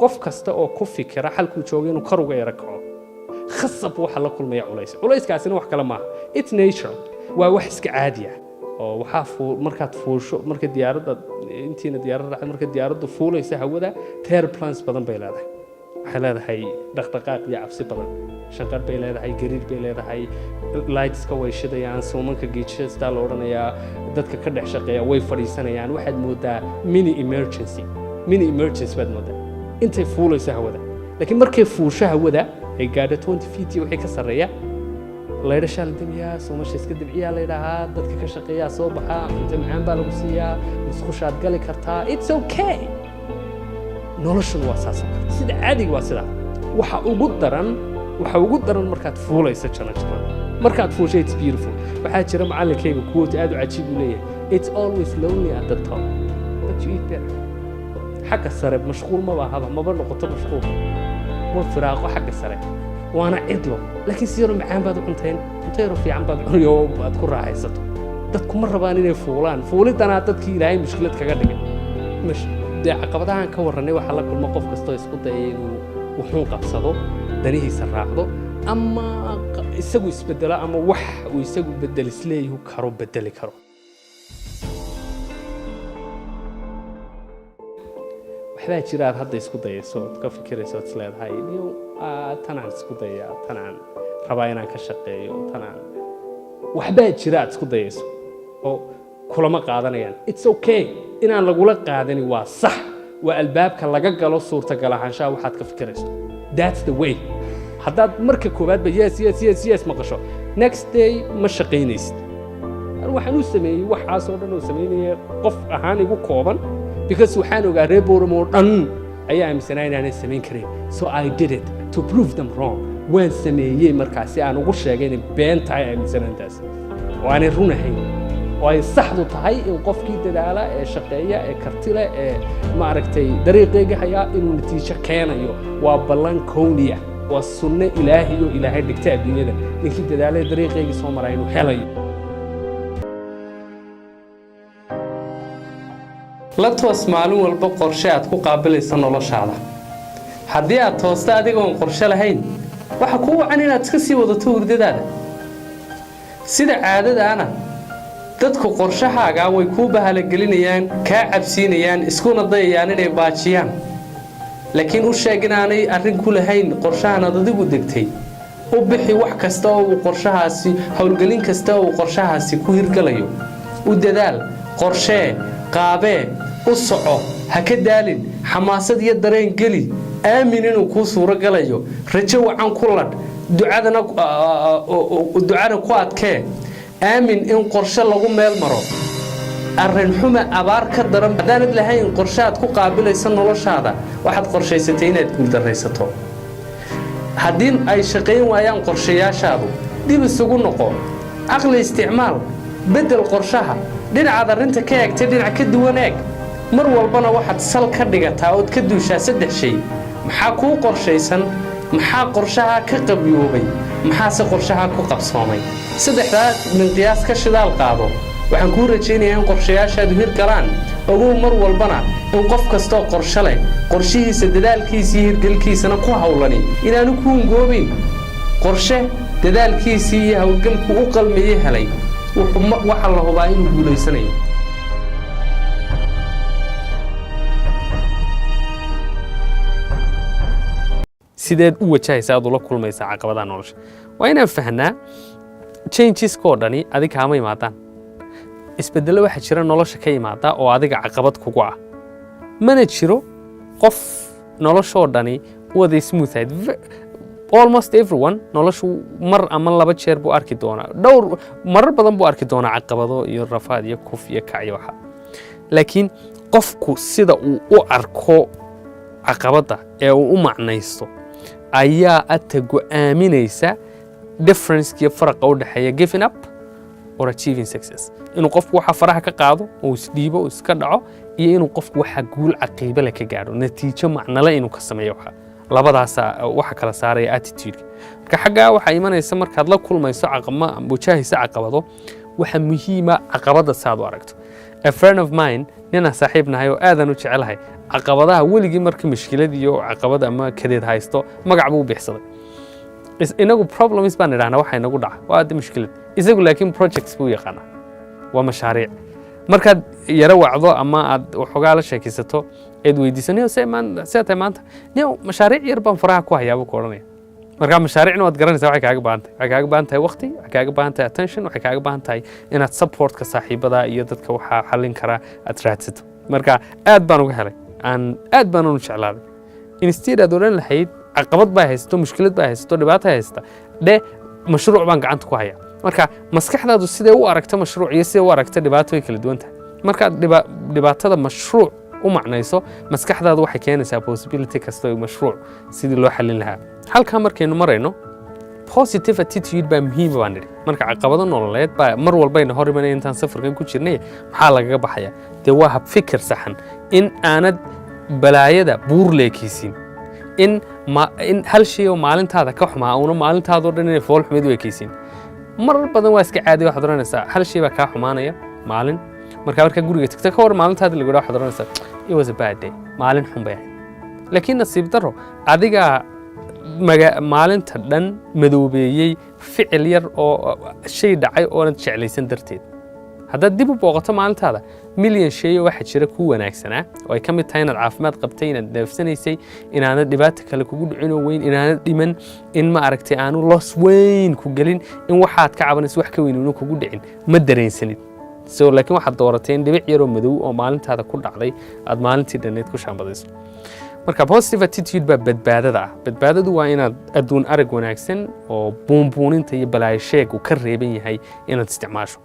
Qof kasta oo ku fikira xalkuu jooga inuu kor uga yaro kaco, khasab waxa la kulmaya culays. Culayskaasina wax kale maaha, it's natural, waa wax iska caadi ah oo waxaa markaad fuusho, marka diyaaradda, intiina diyaaradda raacday, marka diyaaraddu fuulaysa hawada, turbulence badan bay leedahay. Waxay leedahay dhaqdhaqaaq iyo cabsi badan, shanqar bay leedahay, gariir bay leedahay, lightska way shidayaan, suumanka geejistaa la odhanayaa, dadka ka dhex shaqeeya way fadhiisanayaan. Waxaad moodaa mini emergency, mini emergency baad moodaa intay fuulayso hawada. Laakiin markay fuusho hawada ay gaadho 20 feet iyo wixii ka sarreeya, laydhashaa la demiyaa, suumasha iska dibciyaa la yidhaahaa, dadka ka shaqeeyaa soo baxaa, cunto macaan baa lagu siiyaa, musqushaad gali kartaa, it's okay. Noloshuna waa saas oo kale, sida caadiga waa sidaa. Waxa ugu daran markaad fuulayso jaranjarada. Markaad fuusho, it's beautiful. Waxaa jira macallinkayga quote aad u cajiib uu leeyahay: "It's always lonely at the top, but you eat better." Xagga sare mashquul maba ahaba, maba noqoto mashquul, waa firaaqo xagga sare, waana cidlo, laakiin si yaroo macaan baad u cuntayn, cunto yaroo fiican baad cuniyo, aad ku raaxaysato. Dadku ma rabaan inay fuulaan, fuulidanaa dadkii Ilaahay mushkilad kaga dhigay. Dee caqabadahan ka warranay waxaa la kulma qof kastoo isku dayay inuu wuxuun qabsado, danihiisa raacdo, ama isagu isbedelo, ama wax uu isagu bedel isleeyahu karo bedeli karo. Waxbaa jira aad hadda isku dayayso ood ka fikirayso ood isleedahay, "Niyow, tanaan isku dayaa, tanaan rabaa inaan ka shaqeeyo, tanaan." Waxbaa jira aad isku dayayso oo kulama qaadanayaan. It's okay inaan lagula qaadani, waa sax, waa albaabka laga galo suurtagal ahaanshaha waxaad ka fikirayso. That's the way. Haddaad marka koowaadba yes maqasho, next day ma shaqaynaysid. Anigu waxaan u sameeyey waxaas oo dhan oo samaynaya qof ahaan igu kooban, because waxaan ogaa reer Boorama oo dhan ayaa aaminsanaa inaanan samayn karin. So I did it to prove them wrong. Waan sameeyey markaas si aan ugu sheegay inay been tahay aaminsanaantaas oo aanay run ahayn, oo ay saxdu tahay in qofkii dadaala ee shaqeeya ee karti leh ee maaragtay dariiqeega hayaa inuu natiijo keenayo. Waa ballan kowniya, waa sunno ilaahiyo Ilaahay dhigta adduunyada, ninkii dadaalay dariiqeygii soo maraa inuu helayo. La toos maalin walba qorshe aad ku qaabilaysa noloshaada. Haddii aad toosto adigoon qorshe lahayn, waxa kuu wacan inaad iska sii wadato hurdadaada sida caadadaana. Dadku qorshahaagaa way kuu bahalagelinayaan, kaa cabsiinayaan, iskuna dayayaan inay baajiyaan. Laakiin u sheeg inaanay arrin ku lahayn qorshahan aad adigu degtay. U bixi wax kasta oo uu qorshahaasi, howlgelin kasta oo uu qorshahaasi ku hirgalayo. U dadaal, qorshee, qaabee, u soco, ha ka daalin, xamaasad iyo dareen geli, aamin inuu kuu suuro galayo, rajo wacan ku ladh, ducadana ku adkee. Aamin in qorshe lagu meel maro. Arrin xume abaar ka daran. Haddaanad lahayn qorshe aad ku qaabilayso noloshaada, waxaad qorshaysatay inaad guuldarraysato. Haddii ay shaqayn waayaan qorshayaashaadu, dib isugu noqo, caqli isticmaal, beddel qorshaha, dhinacaad arrinta ka eegtay dhinac ka duwan eeg. Mar walbana waxaad sal ka dhigataa ood ka duushaa saddex shay: maxaa kuu qorshaysan? Maxaa qorshaha ka qabyoobay? Maxaase qorshaha ku qabsoomay? Saddexdaa minqiyaas ka shidaal qaado. Waxaan kuu rajaynayaa in qorshayaashaadu hirgalaan. Ogow mar walbana in qof kastoo qorshe leh, qorshihiisa, dadaalkiisa iyo hirgelkiisana ku hawlani, inaanu ku hungoobayn. Qorshe dadaalkiisii iyo howlgalku u qalmayey helay, waxaa la hubaa inuu guulaysanayo. Sideed u wajahaysa, aad ula kulmaysaa caqabadaha nolosha? Waa inaan fahnaa changeska oo dhani adiga kaama imaadaan. Isbeddello waxaa jira nolosha ka imaada oo adiga caqabad kugu ah. Mana jiro qof noloshoo dhani wada smooth ahayd. Almost everyone noloshu mar ama laba jeer buu arki doonaa, dhowr marar badan buu arki doonaa caqabado iyo rafaad iyo kuf iyo kac iyo waxa. Laakiin qofku sida uu u arko caqabadda ee uu u macnaysto ayaa ata go'aaminaysa differenceiyo faraqa u dhexeeya giving up or achieving success, inuu qofku waxa faraha ka qaado oo isdhiibo oo iska dhaco, iyo inuu qofku waxa guul caqiibe leh ka gaadho, natiijo macnale inuu ka sameeyo. Waxa labadaasaa waxa kala saaraya attitude-ka. Marka xaggaa waxaa imanaysa, markaad la kulmayso caqama, wajahaysa caqabado, waxa muhiima caqabada saad u aragto. A friend of mine, ninaan saaxiib nahay oo aadan u jecelahay, Caqabadaha weligii markii mushkilad iyo caqabad ama kadeed haysto, magac buu u bixsaday. Inagu problems baan idhahnaa waxa inagu dhaca, waa de mushkilad. Isagu laakiin projects buu yaqaanaa, waa mashaariic. Markaad yaro wacdo ama aad waxoogaa la sheekaysato eed weydiiso, "Niyow, see maan see tahay maanta?" "Niyow, mashaariic yar baan faraha ku hayaa," buu ku odhanaya. Marka mashaariicna waad garanaysaa waxay kaaga baahan tahay. Waxay kaaga baahan tahay waqti, waxay kaaga baahan tahay attention, waxay kaaga baahan tahay inaad supportka saaxiibada iyo dadka waxaa xallin karaa aad raadsato. Marka aad baan uga helay, aan aad baan unu jeclaaday. Instead aad odhan lahayd caqabad baa haysato, mushkilad baa haysato, dhibaato haysta, dhe "mashruuc baan gacanta ku haya". Marka maskaxdaadu siday u aragto mashruuc iyo siday u aragto dhibaato way kala duwan tahay. Markaad dhibaatada mashruuc u macnayso, maskaxdaadu waxay keenaysaa possibility kasta oo mashruuc sidii loo xallin lahaa. Halkaa markaynu marayno, positive attitude baa muhiima baan nidhi. Marka caqabado nololeed baa mar walbayna hor imanaya intaan safarkan ku jirnay. Maxaa lagaga baxaya? Dee waa hab fikir saxan, in aanad balaayada buur leekaysiin, in hal shay oo maalintaada ka xumaa uuna maalintaadoo dhan inay fool xumeed u ekaysiin. Marar badan waa iska caadi. Waxaad oranaysaa hal shay baa kaa xumaanaya maalin. Markaa guriga tagta, ka war maalintaada lagu dhaha, waxaad oranaysaa, "It was a bad day, maalin xun bay ahayd." Laakiin nasiib darro, adigaa maalinta dhan madoobeeyey ficil yar oo shay dhacay oonad jeclaysan darteed. Haddaad dib u booqato maalintaada, milyan shay oo waxaa jira ku wanaagsanaa, oo ay ka mid tahay inaad caafimaad qabtay, inaad neefsanaysay, inaanad dhibaato kale kugu dhicin oo weyn, inaanad dhiman, in ma aragtay aanu loss weyn ku gelin, in waxaad ka cabanayso wax ka weyn inu kugu dhicin. Ma dareensanid. So laakiin waxaad dooratay in dhibic yaroo madow oo maalintaada ku dhacday aad maalintii dhanneed ku shaambadayso. Marka positive attitude baa badbaadada ah. Badbaadadu waa inaad adduun arag wanaagsan oo buunbuuninta iyo balaayo sheeg uu ka reeban yahay inaad isticmaasho.